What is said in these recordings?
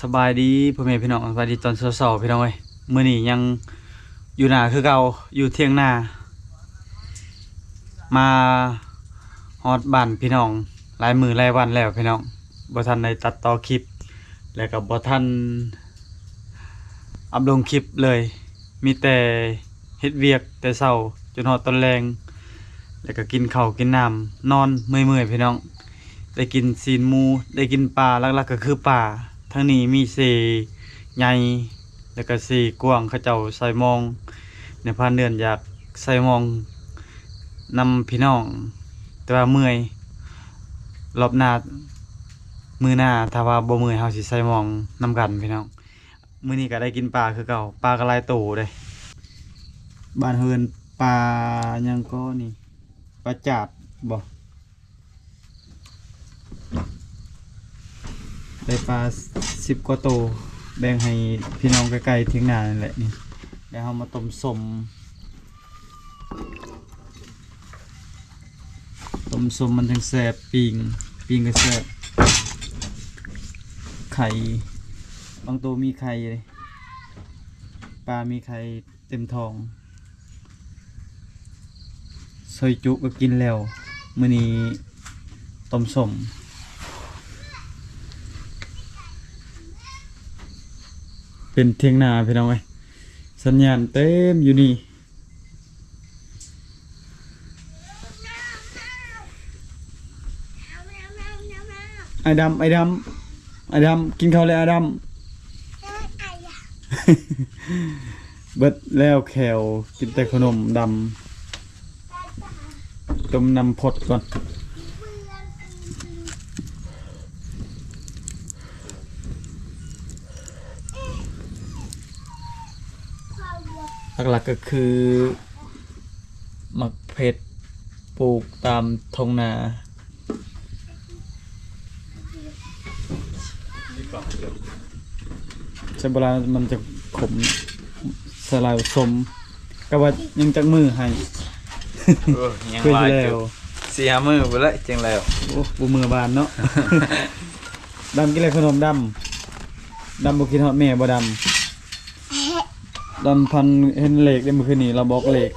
ສະບາຍດີພໍ່ແມ່ພີ່ນ້ອງ, ສະບາຍດີຕອນເຊົ້າໆ ພີ່ນ້ອງເອີຍ. ມື້ນີ້ຍັງຢູ່ນາຄືເກົ່າ, ຢູ່ຖຽງນາ. ມາຮອດບ້ານພີ່ນ້ອງຫຼາຍມື້ຫຼາຍວັນແລ້ວພີ່ນ້ອງ, ບໍ່ທັນໄດ້ຕັດຕໍ່ຄລິບ ແລະກໍບໍ່ທັນອັບລົງຄລິບເລີຍ. ມີແຕ່ເຮັດວຽກແຕ່ເຊົ້າຈົນຮອດຕອນແລງ ແລ້ວກໍກິນເຂົ້າກິນນ້ຳ ນອນເມື່ອຍໆ ພີ່ນ້ອງ. ໄດ້ກິນຊີ້ນໝູ ໄດ້ກິນປາ, ຫຼັກໆກໍຄືປາ. ທາງນີ້ມີເຊໃຫຍ່ ແລ້ວກໍເຊກວ້າງ, ເຂົາເຈົ້າໃສ່ມອງ. ໃນພານເດືອນຢາກໃສ່ມອງນຳພີ່ນ້ອງ ແຕ່ວ່າເມື່ອຍ. ລອບໜ້າ ມື້ໜ້າ ຖ້າວ່າບໍ່ເມື່ອຍ ເຮົາຊິໃສ່ມອງນຳກັນພີ່ນ້ອງ. ມື້ນີ້ກໍໄດ້ກິນປາຄືເກົ່າ, ປາກໍຫຼາຍໂຕເດ້. ບ້ານເຮົາເອີ້ນປາຫຍັງກໍນີ້ ປາຈາດບໍ? ໄດ້ປາສິບກວ່າໂຕ, ແບ່ງໃຫ້ພີ່ນ້ອງໃກ້ໆຖຽງນານີ້ແຫຼະນີ້. ແລ້ວເຮົາມາຕົ້ມສົ້ມ. ຕົ້ມສົ້ມມັນຈັ່ງແຊບ, ປີ້ງ, ປີ້ງກໍແຊບ. ໄຂ່, ບາງໂຕມີໄຂ່ເດ້, ປາມີໄຂ່ເຕັມທ້ອງ. ຊອຍຈຸກໍກິນແລ້ວ, ມື້ນີ້ຕົ້ມສົ້ມ. ເປັນຖຽງນາ ພີ່ນ້ອງເອີຍ, ສັນຍານເຕັມຢູ່ນີ້. ອ້າຍດຳ, ອ້າຍດຳ, ອ້າຍດຳ, ກິນເຂົ້າແລ້ວອ້າຍດຳ. ເບິດແລ້ວແຂ້ວ, ກິນແຕ່ຂະໜົມດຳ. ຕົ້ມນ້ຳພົດກ່ອນ. ຫຼັກໆກໍຄືໝາກເຜັດ ປູກຕາມທົ່ງນາ. ໃສ່ບໍ່ຫຼາຍມັນຈະຂົມ, ໃສ່ຫຼາຍສົມ. ກະວ່າຍັງຈັກມື້ໃຫ້. ເອີ ຍັງ ຄື ຫຼາຍ ແລ້ວ ສີ່ຫ້າມື້ພຸ້ນແຫຼະຈຶ່ງແລ້ວ. ໂອ້ ບໍ່ເມືອບ້ານເນາະ. ດຳກິນແລ້ວຂະໜົມດຳ. ດຳບໍ່ຄິດຮອດແມ່ບໍ່ດຳ? ດຳພັນເຫັນເລກເດ້ ມື້ຄືນນີ້ລາວບອກເລກ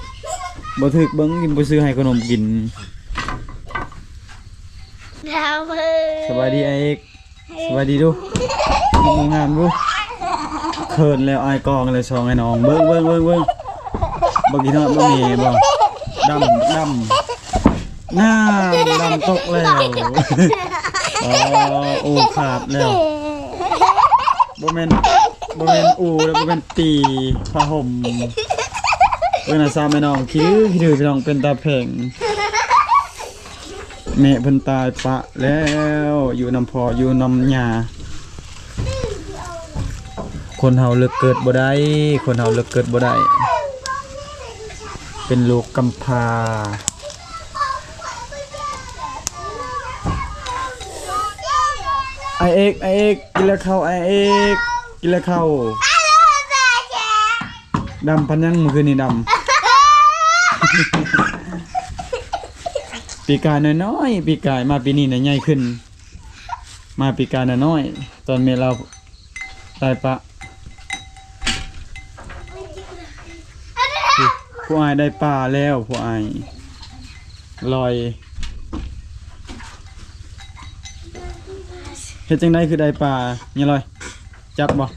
ບໍ່ຖືກ, ເບິ່ງບໍ່ຊື້ໃຫ້ຂະໜົມກິນ. ສະບາຍດີອ້າຍເອກ. ສະບາຍດີດູ. ງາມໆດູ. ເຂີນແລ້ວ, ອາຍກ້ອງແລ້ວ, ສອງອ້າຍນ້ອງ. ເບິ່ງ, ເບິ່ງ, ເບິ່ງ, ເບິ່ງ. ບໍ່ກິນຮອດບໍ່ແມ່ບໍ່? ດຳ, ດຳ. ນ້າ ດຳຕົກແລ້ວ. ອໍ ໂອ້ ຂາດແລ້ວ. ບໍ່ແມ່ນ, ບໍ່ແມ່ນອູແລ້ວ, ບໍ່ແມ່ນຕີຜ້າຫົ່ມ. ເບິ່ງໜ້າສາມແມ່ນ້ອງ ຂີ້ດື້, ຂີ້ດື້ ພີ່ນ້ອງ, ເປັນຕາແພງ. ແມ່ເພິ່ນຕາຍປະແລ້ວ, ຢູ່ນຳພໍ່ ຢູ່ນຳຍ່າ. ຄົນເຮົາເລືອກເກີດບໍ່ໄດ້, ຄົນເຮົາເລືອກເກີດບໍ່ໄດ້. ເປັນລູກກຳພ້າ. ອ້າຍເອກ, ອ້າຍເອກ, ກິນແລ້ວເຂົ້າ, ອ້າຍເອກ, ກິນແລ້ວເຂົ້າ. ດຳປານຫຍັງມື້ຄືນນີ້ດຳ? ປີກາຍນ້ອຍໆ, ປີກາຍມາປີນີ້ນະໃຫຍ່ຂຶ້ນ. ມາປີກາຍນ້ອຍໆ ຕອນແມ່ລາວຕາຍປະ. ຜູ້ອ້າຍໄດ້ປາແລ້ວ, ຜູ້ອ້າຍລອຍ. ເຮັດຈັ່ງໃດຄືໄດ້ປາ ຍາລອຍ? ຈັບບໍ່?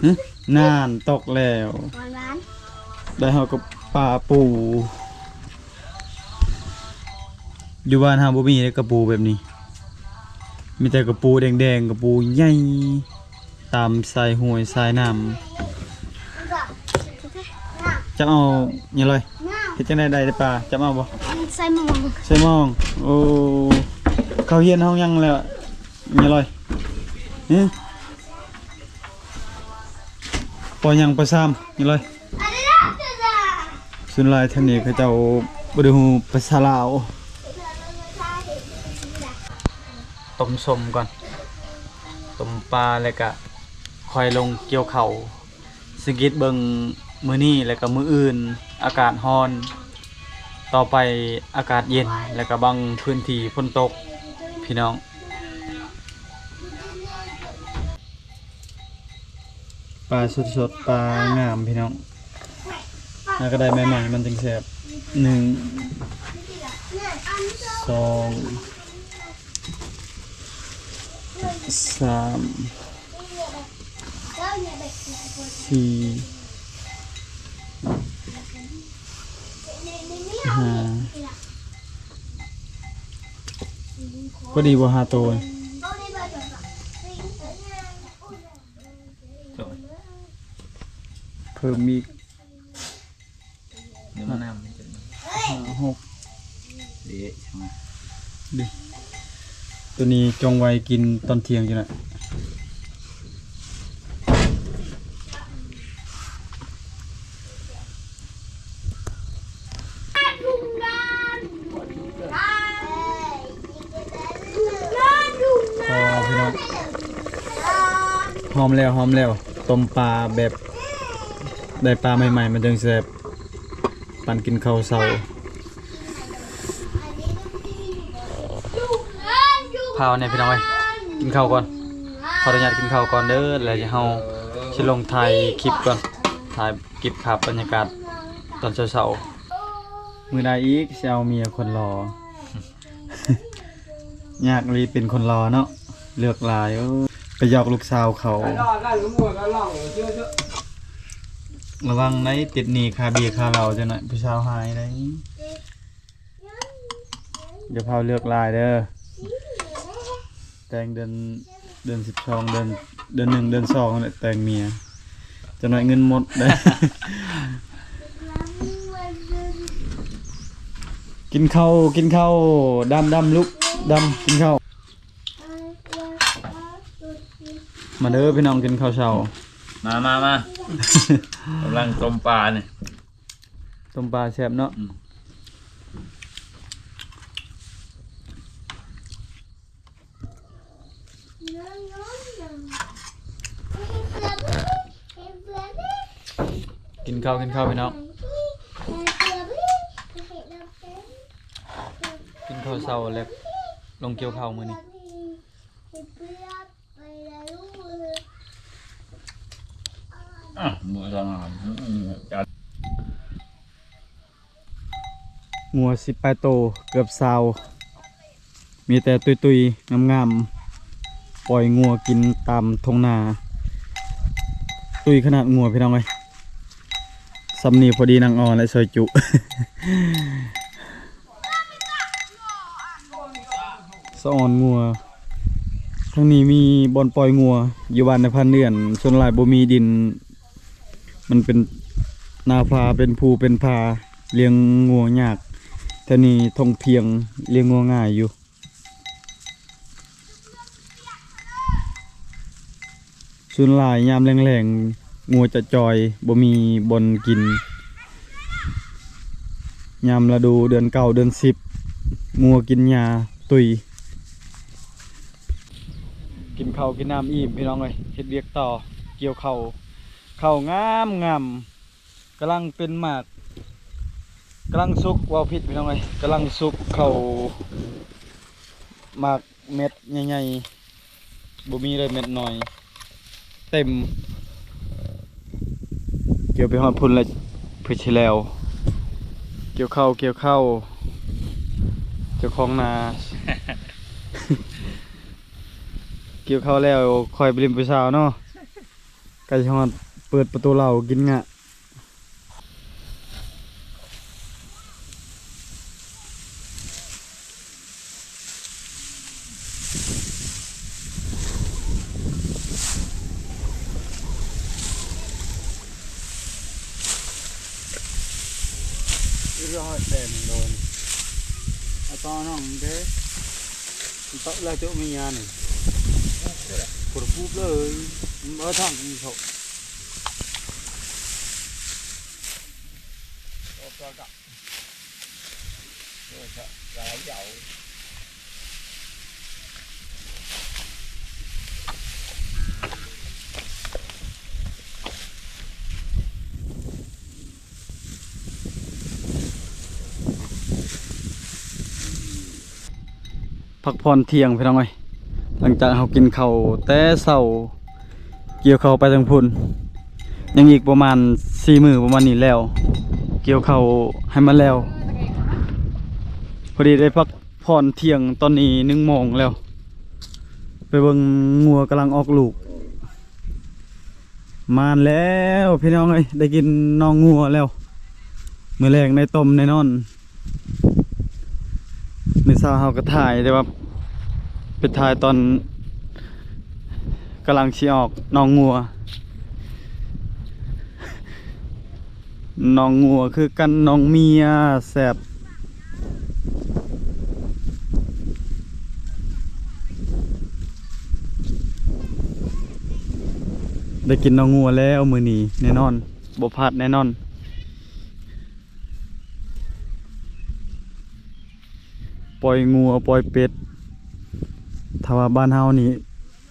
ຫຶ? ນັ້ນ ຕົກແລ້ວ. ໄດ້ເຮົາກັບປາປູ. ຢູ່ບ້ານເຮົາບໍ່ມີເດ້ກະປູແບບນີ້, ມີແຕ່ກະປູແດງໆ ກະປູໃຫຍ່ ຕາມຊາຍຫ້ວຍຊາຍນ້ຳ. ຈັບເອົາ ຍາລອຍ. ເຮັດຈັ່ງໃດໄດ້ປາ? ຈັບເອົາບໍ່? ໃສ່ມອງ. ໃສ່ມອງ. ໂອ້ ເຂົ້າຮຽນຫ້ອງຫຍັງແລ້ວ ຍາລອຍ? ຫຶ? ປໍຫຍັງ? ປໍສາມ ຍາລອຍ. ສ່ວນຫຼາຍທາງນີ້ເຂົາເຈົ້າບໍ່ໄດ້ຮູ້ພາສາລາວ. ຕົ້ມສົ້ມກ່ອນ, ຕົ້ມປາ ແລ້ວກະຄ່ອຍລົງກ່ຽວເຂົ້າ. ສັງເກດເບິ່ງມື້ນີ້ ແລ້ວກະມື້ອື່ນ ອາກາດຮ້ອນ, ຕໍ່ໄປອາກາດເຢັນ ແລ້ວກະບາງພື້ນທີ່ຝົນຕົກ ພີ່ນ້ອງ. ປາສົດໆ ປາງາມພີ່ນ້ອງ ຫາກະໄດ້ໃໝ່ໆ ມັນຈຶ່ງແຊບ. ໜຶ່ງ ສອງ ສາມ ສີ່ ຫ້າ ພໍດີບໍ່ ຫ້າໂຕ. ເພີ່ມອີກ ເດີມານຳ ຫ້າ ຫົກ ເດ ເດ ໂຕນີ້ຈົ່ງໄວ້ກິນຕອນທ່ຽງຢູ່ນະ. ພໍພີ່ນ້ອງ ຫອມແລ້ວ ຫອມແລ້ວ ຕົ້ມປາແບບໄດ້ປາໃໝ່ໆ ມັນຈັ່ງແຊບ ປັນກິນເຂົ້າເຊົ້າ. ພາວແດ່ພີ່ນ້ອງເອີຍ ກິນເຂົ້າກ່ອນ ຂໍອະນຸຍາດກິນເຂົ້າກ່ອນເດີ ແລ້ວເຮົາຊິລົງຖ່າຍຄລິບກ່ອນ ຖ່າຍ ເກັບພາບບັນຍາກາດຕອນເຊົ້າໆ. ມື້ໃດອີກຊິເອົາເມຍຄົນຫຼໍ່ ຍາກອີ່ຫຼີເປັນຄົນຫຼໍ່ເນາະ ເລືອກຫຼາຍ. ໂອ້ ໄປຢອກລູກສາວເຂົາ ລະວັງໄດ໋ ຕິດໜີ້ຄ່າເບຍຄ່າເຫຼົ້າ ຈັ່ງນັ້ນຜູ້ສາວຫາຍໄດ໋. ຢ່າພາວເລືອກຫຼາຍເດີ ແຕ່ງເດືອນ ເດືອນສິບສອງ ເດືອນ ເດືອນໜຶ່ງ ເດືອນສອງຫັ້ນແຫຼະ ແຕ່ງເມຍ ຈັກໜ້ອຍເງິນໝົດເດີ. ກິນເຂົ້າ ກິນເຂົ້າ ດຳ ດຳ ລຸກ ດຳ ກິນເຂົ້າ. ມາເດີພີ່ນ້ອງ ກິນເຂົ້າເຊົ້າ. ມາ ມາ ມາ ກຳລັງຕົ້ມປານີ້. ຕົ້ມປາແຊບເນາະ. ອືມ ກິນເຂົ້າ ກິນເຂົ້າພີ່ນ້ອງ ກິນເຂົ້າເຊົ້າແລ້ວລົງກ່ຽວເຂົ້າມື້ນີ້. ອ່ະ ໝູສາມ ອືມ ງົວສິບປາຍໂຕ ເກືອບຊາວ ມີແຕ່ຕຸ້ຍໆ ງາມໆ ປ່ອຍງົວກິນຕາມທົ່ງນາ. ຕຸ້ຍຂະໜາດງົວພີ່ນ້ອງເອີຍ ສ່ຳນີ້ພໍດີນັ່ງອ່ອນ ແລະ ຊອຍຈຸ. ສະອອນງົວ ທາງນີ້ມີບ່ອນປ່ອຍງົວ ຢູ່ບ້ານນາພານເດືອນ ສ່ວນຫຼາຍບໍ່ມີດິນ ມັນເປັນນາພາ ເປັນພູເປັນຜາ ລ້ຽງງົວຍາກ. ແຖວນີ້ທົ່ງພຽງ ລ້ຽງງົວງ່າຍຢູ່. ສ່ວນຫຼາຍຍາມແລ້ງໆ ງົວຈະຈ່ອຍ ບໍ່ມີບ່ອນກິນ. ຍາມລະດູເດືອນເກົ້າເດືອນສິບ ງົວກິນຫຍ້າຕຸ້ຍ. ກິນເຂົ້າກິນນ້ຳອີ່ມພີ່ນ້ອງເອີຍ ເຮັດວຽກຕໍ່ ກ່ຽວເຂົ້າ. ເຂົ້າງາມໆ ກຳລັງເປັນໝາກ ກຳລັງສຸກ ເວົ້າຜິດພີ່ນ້ອງເອີຍ ກຳລັງສຸກ. ເຂົ້າໝາກເມັດໃຫຍ່ໆ ບໍ່ມີເລີຍເມັດນ້ອຍ ເຕັມ. ກ່ຽວໄປຮອດພຸ້ນແລ້ວ ເພື່ອຊິແລ້ວ. ກ່ຽວເຂົ້າ ກ່ຽວເຂົ້າ ເຈົ້າຂອງນາ ກ່ຽວເຂົ້າແລ້ວ ຄ່ອຍໄປຫຼິ້ນຜູ້ສາວເນາະ. ໃກ້ຮອດ ເປີດປະຕູເຫຼົ້າກິນງະ. ເອີ ເອົາຕໍ່ນ້ອງເດ້ ເຕາະແລ້ວໂຈະມີຍານີ້ ປວດຮູບເລີຍ ມັນບໍ່ທັນເຂົາ. ພັກຜ່ອນທ່ຽງພີ່ນ້ອງເອີຍ ຫຼັງຈາກເຮົາກິນເຂົ້າແຕ່ເຊົ້າ ກ່ຽວເຂົ້າໄປທາງພຸ້ນ ຍັງອີກປະມານສີ່ມື້ປະມານນີ້ແລ້ວ ກ່ຽວເຂົ້າໃຫ້ມັນແລ້ວ. ພໍດີໄດ້ພັກຜ່ອນທ່ຽງ ຕອນນີ້ໜຶ່ງໂມງແລ້ວ. ໄປເບິ່ງງົວກຳລັງອອກລູກ. ມາແລ້ວພີ່ນ້ອງເອີຍ ໄດ້ກິນໜອງງົວແລ້ວ. ມື້ແລງໄດ້ຕົ້ມແນ່ນອນ. ມື້ເຊົ້າເຮົາກໍຖ່າຍ ແຕ່ວ່າໄປຖ່າຍຕອນກຳລັງຊິອອກໜອງງົວ. ໜອງງົວຄືກັນ ໜອງເມຍແຊບ. ໄດ້ກິນໜອງງົວແລ້ວມື້ນີ້ແນ່ນອນ ບໍ່ພາດແນ່ນອນ. ປ່ອຍງົວປ່ອຍເປັດ ຖ້າວ່າບ້ານເຮົານີ້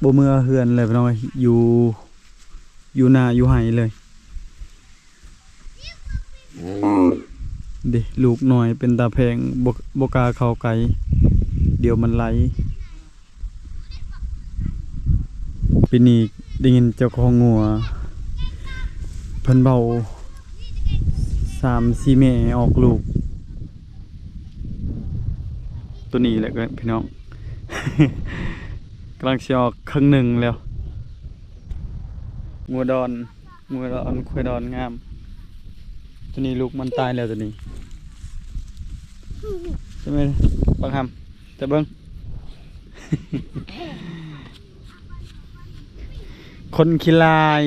ບໍ່ເມືອເຮືອນເລີຍພີ່ນ້ອງເອີຍ ຢູ່ ຢູ່ນາຢູ່ໄຮ່ເລີຍ. ເດ້ ລູກນ້ອຍເປັນຕາແພງ ບໍ່ ບໍ່ກ້າເຂົ້າໃກ້ ດຽວມັນໄລ່. ປີນີ້ໄດ້ຍິນເຈົ້າຂອງງົວເພິ່ນເວົ້າ ສາມສີ່ແມ່ອອກລູກ. ໂຕນີ້ແຫຼະ ພີ່ນ້ອງ ກຳລັງຊິອອກເຄິ່ງໜຶ່ງແລ້ວ. ງົວດອນ ງົວດອນ ຄວາຍດອນງາມ. ໂຕນີ້ລູກມັນຕາຍແລ້ວ ໂຕນີ້ ໃຊ່ໄໝ ບັກຫຳ? ຈະເບິ່ງ ຄົນຂີ້ລ້າຍ.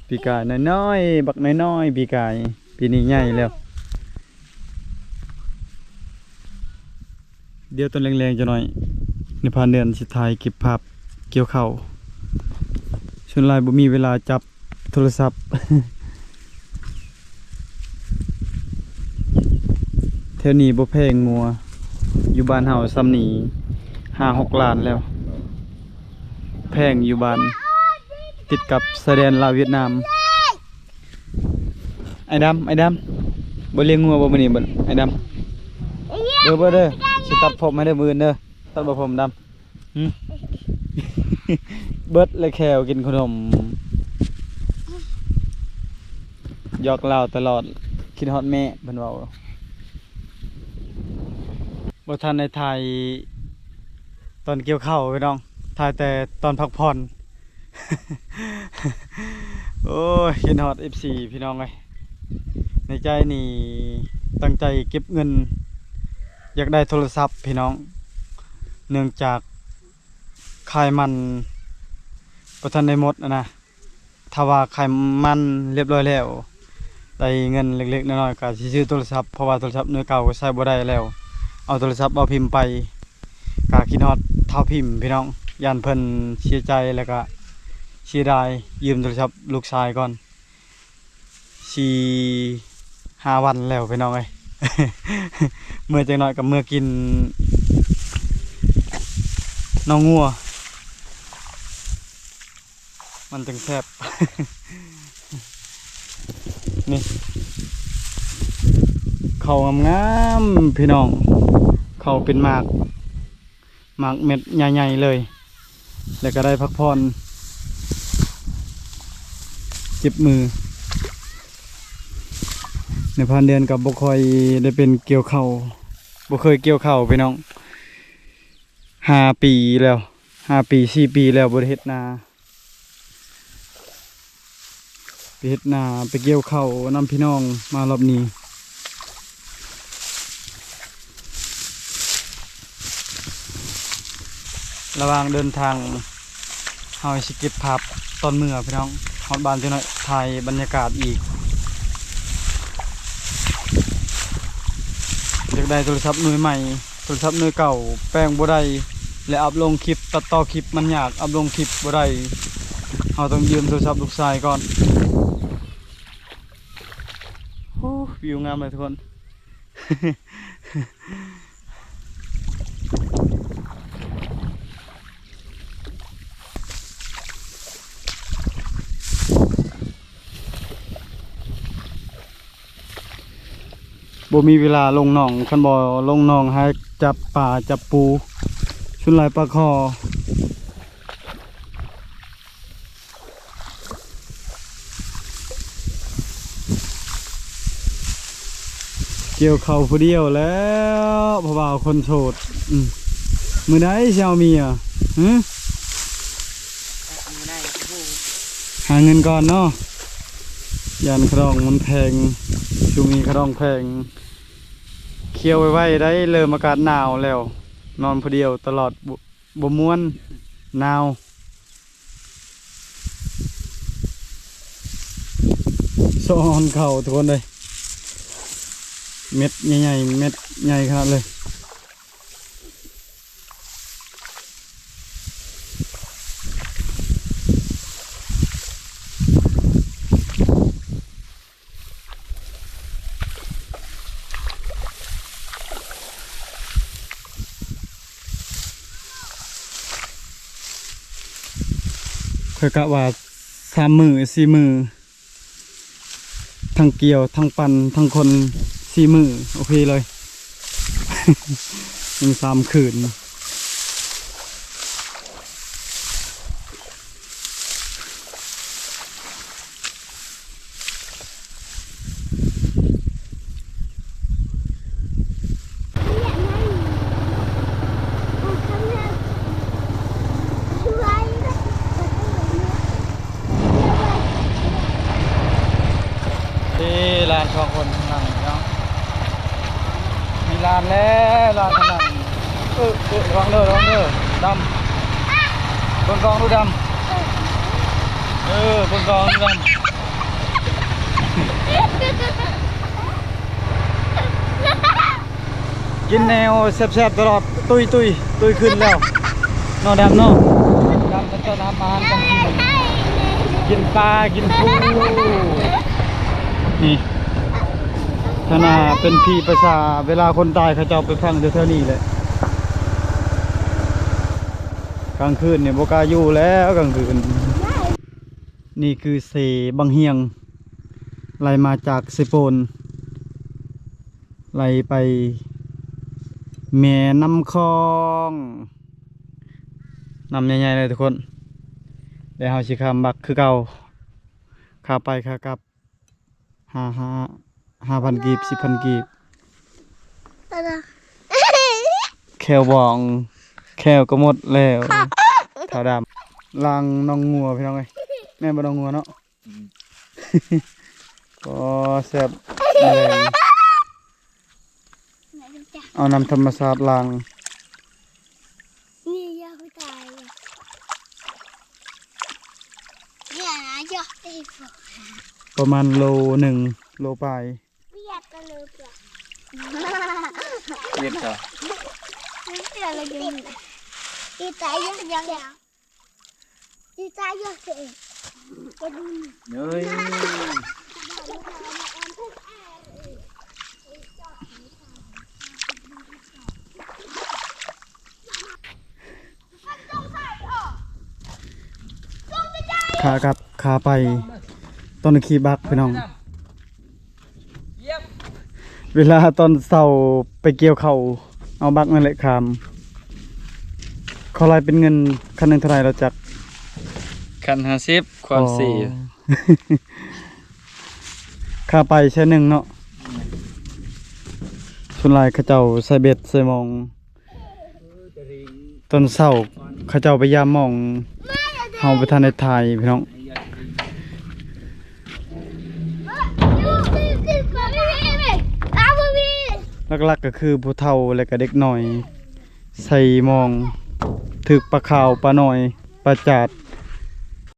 ປີກາຍນ້ອຍໆ ບັກນ້ອຍໆ ປີກາຍ ປີນີ້ໃຫຍ່ແລ້ວ. ດຽວຕອນແລງໆ ຈັກໜ້ອຍ ນາຍພານເດືອນຊິຖ່າຍເກັບພາບກ່ຽວເຂົ້າ. ສ່ວນຫຼາຍບໍ່ມີເວລາຈັບໂທລະສັບ. ແຖວນີ້ບໍ່ແພງງົວ ຢູ່ບ້ານເຮົາຊ່ຳນີ້ຫ້າຫົກລ້ານແລ້ວ. ແພງຢູ່ບ້ານ ຕິດກັບຊາຍແດນລາວຫວຽດນາມ. ໄອ້ດຳ ໄອ້ດຳ ບໍ່ລ້ຽງງົວບໍ່ມື້ນີ້ ໄອ້ດຳ? ເບິ່ງ ເບິ່ງເດີ ຊິຕັດຜົມໃຫ້ເດີ ມື້ອື່ນເດີ ຕັດບໍ່ຜົມດຳ. ຫື ເບິດແລ້ວແຂ້ວກິນຂະໜົມ ຢອກລາວຕະຫຼອດ ຄິດຮອດແມ່ ເພິ່ນເວົ້າ. ບໍ່ທັນໄດ້ຖ່າຍຕອນກ່ຽວເຂົ້າພີ່ນ້ອງ ຖ່າຍແຕ່ຕອນພັກຜ່ອນ. ໂອ້ຍ ຄິດຮອດເອັຟຊີພີ່ນ້ອງເອີຍ. ໃນໃຈນີ້ຕັ້ງໃຈເກັບເງິນ ຢາກໄດ້ໂທລະສັບພີ່ນ້ອງ ເນື່ອງຈາກຂາຍມັນບໍ່ທັນໄດ້ໝົດຫັ້ນນະ. ຖ້າວ່າຂາຍມັນລຽບລ້ອຍແລ້ວ ໄດ້ເງິນເລັກໆນ້ອຍໆ ກໍຊິຊື້ໂທລະສັບ ເພາະວ່າໂທລະສັບໜ່ວຍເກົ່າກໍໃຊ້ບໍ່ໄດ້ແລ້ວ ເອົາໂທລະສັບບ່າວພິມໄປ ກໍຄິດຮອດທ້າວພິມພີ່ນ້ອງ ຢ້ານເພິ່ນເສຍໃຈ ແລ້ວກໍເສຍດາຍ ຢືມໂທລະສັບລູກຊາຍກ່ອນ ສີ່ຫ້າວັນແລ້ວພີ່ນ້ອງເອີຍ. ເມື່ອຈັກໜ້ອຍກໍເມື່ອກິນໜອງງົວ ມັນຈັ່ງແຊບ. ນີ້ ເຂົ້າງາມໆ ພີ່ນ້ອງ ເຂົ້າເປັນໝາກ ໝາກເມັດໃຫຍ່ໆເລີຍ ແລ້ວກໍໄດ້ພັກຜ່ອນ ເຈັບມື. ນາຍພານເດືອນກໍບໍ່ຄ່ອຍໄດ້ເປັນກ່ຽວເຂົ້າ ບໍ່ເຄີຍກ່ຽວເຂົ້າພີ່ນ້ອງ ຫ້າປີແລ້ວ ຫ້າປີ ສີ່ປີແລ້ວ ບໍ່ໄດ້ເຮັດນາ. ໄປເຮັດນາ ໄປກ່ຽວເຂົ້ານຳພີ່ນ້ອງມາລອບນີ້. ລະຫວ່າງເດີນທາງ ເຮົາຊິເກັບພາບຕອນເມືອພີ່ນ້ອງ ຮອດບ້ານຈັກໜ້ອຍ ຖ່າຍບັນຍາກາດອີກ. ຢາກໄດ້ໂທລະສັບໜ່ວຍໃໝ່ ໂທລະສັບໜ່ວຍເກົ່າແປງບໍ່ໄດ້ ແລະ ອັບລົງຄລິບ ຕັດຕໍ່ຄລິບມັນຍາກ ອັບລົງຄລິບບໍ່ໄດ້ ເຮົາຕ້ອງຢືມໂທລະສັບລູກຊາຍກ່ອນ. ໂອ້ ວິວງາມເລີຍທຸກຄົນ. ບໍ່ມີເວລາລົງໜອງ ຄັນບໍ່ລົງໜອງຫາຈັບປາຈັບປູ ສ່ວນຫຼາຍປາຄໍ່. ກ່ຽວເຂົ້າຜູ້ດຽວແລ້ວ ຜູ້ບ່າວຄົນໂສດ. ອືມ ມື້ໃດຊິເອົາເມຍ? ຫື ມື້ໃດ? ໂອ້ໂຫ ຫາເງິນກ່ອນເນາະ ຢ້ານຂະດອງມັນແພງ. ຊ່ວງນີ້ຂະດອງແພງ. ຄຽວໄວໆໄດ໋ ເລີ່ມອາກາດໜາວແລ້ວ. ນອນຜູ້ດຽວຕະຫຼອດ ບໍ່ ບໍ່ມ່ວນ ໜາວ. ສອນເຂົ້າທຸກຄົນເອີຍ ເມັດໃຫຍ່ໆ ເມັດໃຫຍ່ຂະໜາດເລີຍ. ຂ້ອຍກະວ່າສາມມື້ ສີ່ມື້ ທັງກ່ຽວ ທັງປັ່ນ ທັງຄົນ ສີ່ມື້ ໂອເຄເລີຍ ຍັງສາມຄືນ. ເອີ ຫຼານສອງຄົນນັ່ງເນາະ ມີຫຼານແລ້ວ ຫຼານກຳລັງ ເອີ ເອີ ລະວັງເດີ ລະວັງເດີ ດຳ ເບິ່ງກ້ອງດູດຳ ເອີ ເບິ່ງກ້ອງດູດຳ. ກິນແນວແຊບໆຕະຫຼອດ ຕຸ້ຍໆ ຕຸ້ຍຂຶ້ນແລ້ວເນາະ ດຳເນາະ ດຳເຂົາເຈົ້ານຳອາຫານກາງຄືນ ກິນປາ ກິນປູ ນີ້ ທາງໜ້າເປັນຜີປາສາດ ເວລາຄົນຕາຍເຂົາເຈົ້າໄປຝັງແຖວໆນີ້ແຫຼະ ກາງຄືນນີ້ບໍ່ກ້າຢູ່ແລ້ວ ກາງຄືນ. ນີ້ຄືເຊບັງຮຽງ ໄຫຼມາຈາກເຊໂປນ ໄຫຼໄປແມ່ນ້ຳຂອງ ນ້ຳໃຫຍ່ໆເລີຍທຸກຄົນ. ແລ້ວເຮົາຊິຂ້າມບັກຄືເກົ່າ ຂາໄປຂາກັບ ຫ້າ ຫ້າ ຫ້າພັນກີບ ສິບພັນກີບ ແຂ້ວບອງ ແຂ້ວກໍໝົດແລ້ວ ທ້າວດຳ ລ້າງໜອງງົວພີ່ນ້ອງເອີຍ ແມ່ນບໍ່ໜອງງົວເນາະ? ອືມ ກໍແຊບ ແມງ ເອົານ້ຳທຳມະຊາດລ້າງ. ນີ້ຢາກຕາຍ ປະມານໂລໜຶ່ງ ໂລປາຍ. ຂາກັບຂາໄປ ຕອນຂີ່ບັກພີ່ນ້ອງ ເວລາຕອນເຊົ້າໄປກ່ຽວເຂົ້າ ເອົາບັກນັ້ນແຫຼະຂ້າມ. ເຂົາໄລ່ເປັນເງິນຄັນໜຶ່ງເທົ່າໃດລະຈັກ? ຄັນຫ້າສິບ ຄວາມສີ່ ອໍ ຄ່າໄປແສນໜຶ່ງເນາະ. ສ່ວນຫຼາຍເຂົາເຈົ້າໃສ່ເບັດໃສ່ມອງ ຕອນເຊົ້າເຂົາເຈົ້າໄປຢາມມອງ ເຮົາບໍ່ທັນໄດ້ຖ່າຍພີ່ນ້ອງ. ຫຼັກໆກໍຄືຜູ້ເຖົ້າ ແລະກະເດັກນ້ອຍ ໃສ່ມອງ ຖືກປາຂາວ ປານ້ອຍ ປາຈາດ